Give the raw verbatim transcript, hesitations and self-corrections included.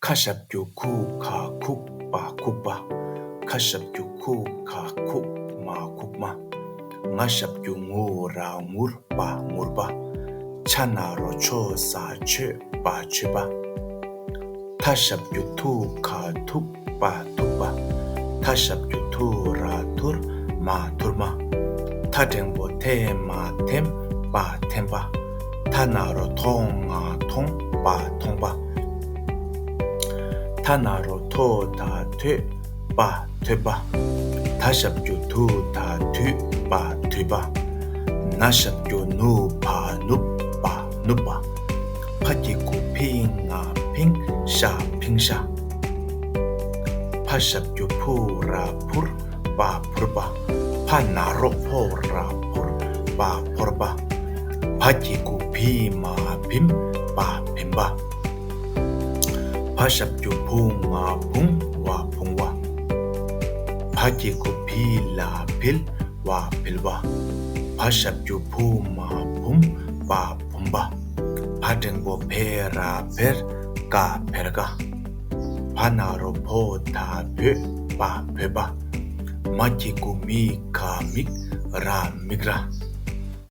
ཁ་ཞབས་ཀྱུ་ཁུ་ག་ཁུག་པ་ཁུག་པ། ཁ་ཞབས་ཀྱུ་ཁུ་ག་ཁུག་མ་ཁུག་མ། ང་ཞབས་ཀྱུ་ངུ་ར་ངུར་པ་ངུར་པ། ཆ་ན་རོ་ཆོ་ས་ཆོས་པ་ཆོས་པ། ཐ་ཞབས་ཀྱུ་ཐུ་ག་ཐུག་པ་ཐུག་པ། ཐ་ཞབས་ཀྱུ་ཐུ་ར་ཐུར་མ་ཐུར་མ། ཐ་འགྲེང་བུ་ཐེ་མ་ཐེམ་པ་ཐེམ་པ། ཐ་ན་རོ་ཐོ་ང་ཐོང་པ་ཐོང་པ། ཐ་ན་རོ་ཐོ་ད་ཐོས་པ་ཐོས་པ། ད་ཞབས་ཀྱུ་དུ་ད་དུས་པ་དུས་པ། ན་ཞབས་ཀྱུ་ནུ་བ་ནུབ་པ་ནུབ་པ། ཕ་གི་གུ་ཕི་ང་ཕིང་ཤ་ཕིང་ཤ། ཕ་ཞབས་ཀྱུ་ཕུ་ར་ཕུར་པ་ཕུར་པ། ཕ་ན་རོ་ཕོ་ར་ཕོར་པ་ཕོར་པ། བ་གི་གུ་བི་མ་བིམ་པ་བིམ་པ། བ་ཞབས་ཀྱུ་བུ་ང་བུང་བ་བུང་བ། བ་གི་གུ་བི་ལ་བིལ་བ་བིལ་བ། བ་ཞབས་ཀྱུ་བུ་མ་བུམ་པ་བུམ་པ། བ་འགྲེང་བུ་བེ་ར་བེར་ཀ་བེར་ཀ། བ་ན་རོ་བོ་ད་བོད་པ་བོད་པ། མ་གི་གུ་མི་ག་མིག་ར་མིག་ར།